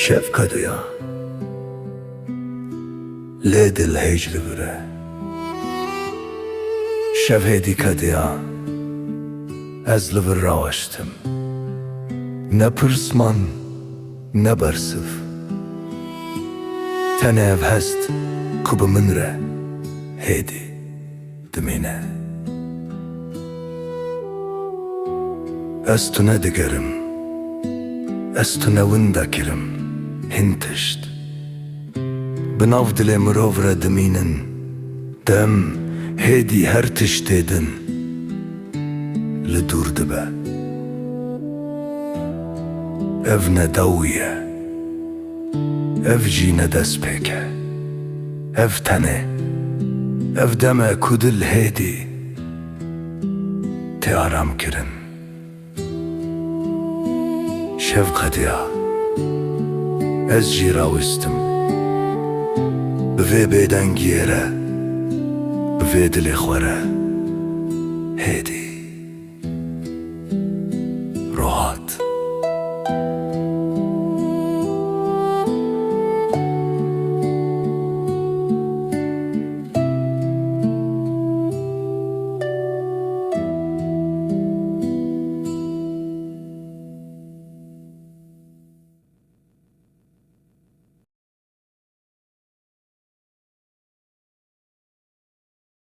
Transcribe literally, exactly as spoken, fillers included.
Şev qediya, lê dil hêj li vir e. Şev hêdî qediya, ez li vir raweştim. Ne pirs man, ne bersiv. Tenê ev hest ku bi min re hêdî dimîne. Ez tune digerim, ez tune winda kirim, hin tişt bi nav dilê mirov re dimînin. Dem hêdî her tiştê din li dûr dibe. Ev ne dawî ye. Ev jî ne destpêk e. Ev tenê. Ev dem e ku dil hêdî tê aramkirin. Şev qediya. Ez jî rawestim. Bi vê bêdengiyê re, bi vê dilê xwe re. Hêdî.